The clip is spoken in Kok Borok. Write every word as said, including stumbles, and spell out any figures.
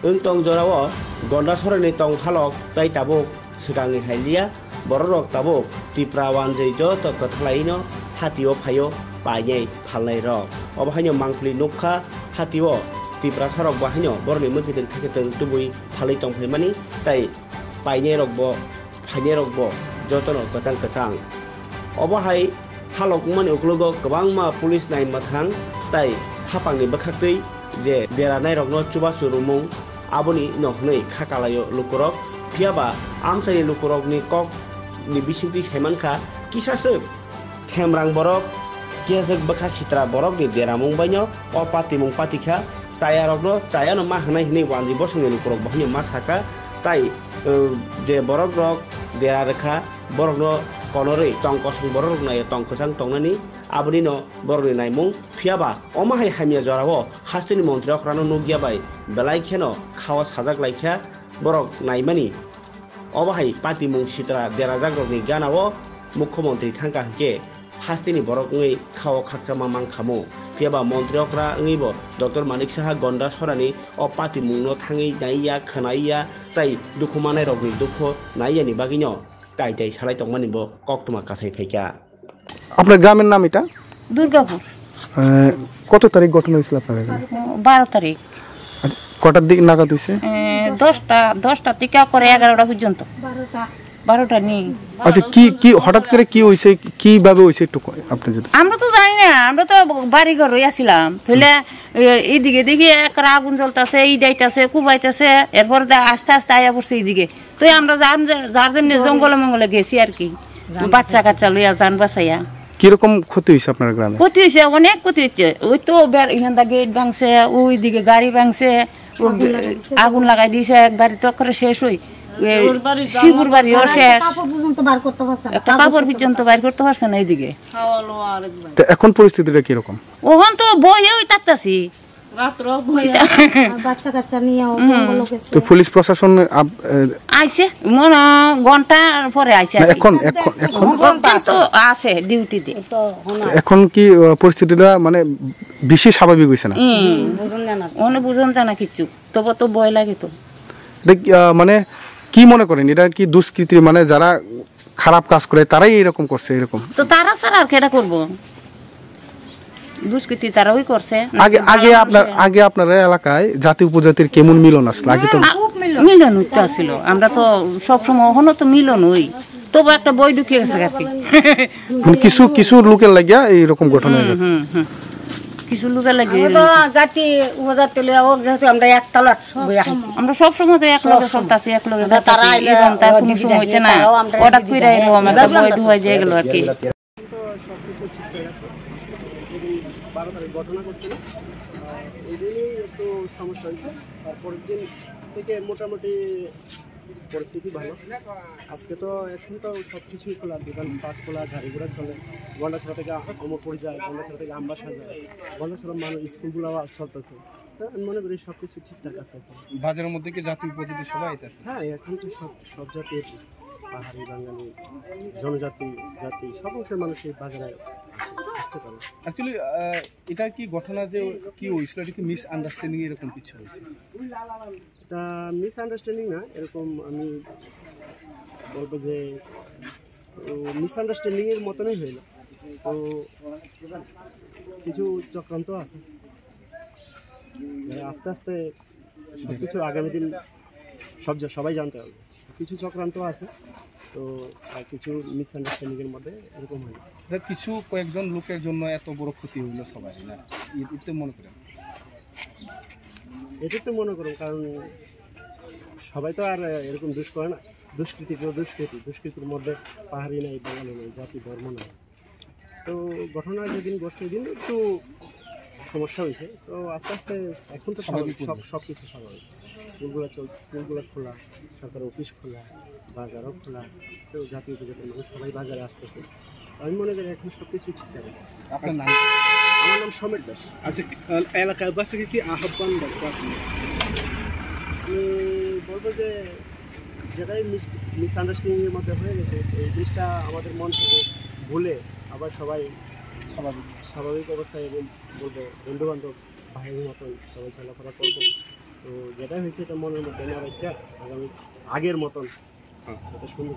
Wng tong jorao Gondasora ni tong halok tai tabuk swkangni hai liya, borok rok tabuk Tipra wanjwi joto kwthalaino hatio phaio painai phalnai rok. Obo haino mangpili nukha hatio Tiprasa rok bo haino borokni mwkhitwng thekitwng tubui phalwi tongphaimani tai painai rok bo phainai rok bo jotono kwchang kwchang. Obo hai halok wngmani uklogo kwbangma police nai mwthang tai haphangni bwkhaktwi je deranai rokno chubachu rwmung aboni no hwnwi kha kalaio lukurok. Phiyaba amchaini lukurokni kok ni bisingtwi saimankha kisa swk themrang borok kiyaswk bwkha sitra borokni deramung baino o patimung patikha. Chayarokno chayano ma hwnai hwnwi wanjwi bosongni lukurok bo haino ma saka. Tai, uh, je borok rok dera rwkha, borokno konorwi tong kosong borok rok nai tong kwchang tongnani aboni no borokni naimung. Phiyaba omo hai hamya jorao hasteni montri okrano nukya bai belai kheno khao sajak laikha borok naimani. Obo hai patimung sitra derajak rokni ganao mukhyamantri thangkha hwnkhe hasteni borok wngwi khao khakchangma mankhamu. Phiyaba montri okra wngwibo Doctor Manik Saha Gondasora ni o patimungno thangwi naiya, khwnaiya tai dukhu manai rokni dukhu naiyani bagwino tai tai salai tongmani bo koktwma kasai phaikha. আপনার গ্রামের নাম এটা? দুর্গাপুর। আহ, কত তারিখ ঘটনা হয়েছিল আপনার এখানে? বারো তারিখ। আচ্ছা, কটার দিক নাগাদ হয়েছে? এ, দশটা, দশটা থেকে করে এগারোটা পর্যন্ত। বারোটা নেই। আচ্ছা, কি, কি হঠাৎ করে কি হয়েছে, কিভাবে হয়েছে একটু ক-, আপনি যদি আমরা তো জানি না, আমরা তো বাড়ি ঘর রইয়াছিলাম। তাহলে, এ, এইদিকে দেখি এক আগুন জ্বলতেছে, এই যাইতেছে, কুবাইতেছে, এরপর দে আস্তে আস্তে আয়া পড়ছে এইদিকে। তো আমরা যার, যার যেমনি জঙ্গলে মঙ্গলে গেছি আর কি, বাচ্চা কাচ্চা লইয়া যান বাঁচাইয়া। কিরকম ক্ষতি হয়েছে আপনার গ্রামে? ক্ষতি হয়েছে, অনেক ক্ষতি হয়েছে। ওই তো বের-, এখানটা গেট ভাঙছে, ওইদিকে গাড়ি ভাঙছে, ও আগুন লাগাই দিয়েছে, এক বাড়ি তো করে শেষ হই। ওই শিবুর বাড়িও শেষ। কাপড় পর্যন্ত বার করতে পারছে না। একটা কাপড় পর্যন্ত বার করতে পারছে না এইদিকে। তো এখন পরিস্থিতিটা কিরকম? ওখান তো বইয়ে ওই থাকতাছি। রাত্র বইয়া। আর বাচ্চা কাচ্চা নিয়ে ও হুম। জঙ্গলে গেছে। তো পুলিশ প্রশাসন আপ-, এ, আইছে, মনে হয় ঘন্টা পরে আইছে না, আর কি। এখন, এখন, এখন। ঘন্টা তো আছে ডিউটিতে। তো এখন কি, আহ, পরিস্থিতিটা মানে বেশি স্বাভাবিক হয়েছে না? হুম। বুঝুন জানা। ওনে বুঝুন জানা কিচ্ছু। তবু তো ভয় লাগে তো। এটা কি, আহ, মানে কি মনে করেন? এটা কি দুষ্কৃতি, মানে যারা খারাপ কাজ করে তারাই এরকম করছে, এরকম? তো তারা ছাড়া আর কেটা করবো? দুষ্কৃতি তারাই করছে। আগে, আগে আপনার, আগে আপনার এলাকায় জাতি উপজাতির কেমন মিলন আসলো? আগে তো আ, মিলন হইতে আসিল। আমরা তো সবসময় ওখানে তো মিলন হই। তবু একটা বই ঢুকিয়ে গেছে আর কি। মানে কিছু, কিছু লোকের লাগিয়া এইরকম ঘটনা হয়ে গেছে। হুম, হুম। কিছু লোকের লাগে আমরা তো জাতি উপজাতি লইয়া হোক, যেহেতু আমরা একতলা বই আইছি। আমরা সবসময় তো এক লগে চলতাছি, এক লগে আমরা তারা থাকতাছি। আইলে এই ঘন্টা কোনো সময় হচ্ছে না। তারাও আমরা হঠাৎ করে এরকম একটা বই ঢুকাই দিয়ে গেল আর কি। তো সবকিছু ঠিকঠাক আছে। যদি বারো তারিখ ঘটনা করছিল, আহ, ওই দিনই একটু সমস্যা হয়েছে। তারপরের দিন থেকে মোটামুটি পরিস্থিতি ভালো। আজকে তো, এখন তো সবকিছুই খোলা, দোকানপাট খোলা, গাড়ি ঘোড়া চলে। গন্ডাছড়া থেকে অমরপুর যায়, গন্ডাছড়া থেকে আমবাসা যায়, গন্ডাছড়া মানুষ স্কুলগুলো চলতেছে। তো আমি মনে করি সবকিছু ঠিকঠাক আছে এখন। বাজারের মধ্যে কি জাতি উপজাতি সবাই আছে? হ্যাঁ, এখন তো সব, সব জাতির, পাহাড়ি, বাঙালি, জনজাতি, জাতি, সব অংশের মানুষই বাজারে আসে, আসতে পারে। Actually, আহ, এটা কি ঘটনা যে কি হয়েছিল, এটা কি মিসআন্ডারস্ট্যান্ডিং এরকম কিছু হয়েছে? এটা মিসআন্ডারস্ট্যান্ডিং না, এরকম আমি বলবো যে, ও, মিসআন্ডারস্ট্যান্ডিং এর মতনই হইল। তো কিছু চক্রান্ত আছে, মানে আস্তে আস্তে সবকিছু আগামী দিন সব জ-, সবাই জানতে পারবে। কিছু চক্রান্ত আছে, তো আর কিছু মিসআন্ডারস্ট্যান্ডিং এর মধ্যে এরকম হয়। এটা কিছু কয়েকজন লোকের জন্য এত বড় ক্ষতি হইল সবাই, না? এ-, এটা মনে করেন? এটা তো মনে করুন, কারণ সবাই তো আর এরকম দুষ করে না। দুষ্কৃতি তো দুষ্কৃতি, দুষ্কৃতির মধ্যে পাহাড়ি নাই, বাঙালি নাই, জাতি ধর্ম নাই। তো ঘটনা যেদিন ঘটছে, ওই দিন একটু সমস্যা হয়েছে। তো আস্তে আস্তে এখন তো স্বাভাবিক স্বাভাবিক, সব, পরিবেশ। সব কিছু স্বাভাবিক। স্কুলগুলো চল-, স্কুলগুলো খোলা, সরকারি অফিস খোলা, বাজারও খোলা। তো জাতি উপজাতির মানুষ সবাই বাজারে আসতেছে। আমি মনে করি এখন সব কিছু ঠিকঠাক আছে। আপনার নাম? আমার নাম সমীর দাস। আচ্ছা, আহ, এলাকাবাসীকে কি আহ্বান রাখবো আপনি? আমি বলবো যে যেটাই মিস-, মিসআন্ডারস্ট্যান্ডিং এর মধ্যে হয়ে গেছে, এই জিনিসটা আমাদের মন থেকে ভুলে আবার সবাই স্বাভাবিক। স্বাভাবিক অবস্থায় এবং বলবো বন্ধু বান্ধব ভাইয়ের মতন সবাই চলাফেরা করবো। তো তো যেটাই হয়েছে এটা মনের মধ্যে না রাখিয়া আগামী আগের মতন একটা সুন্দর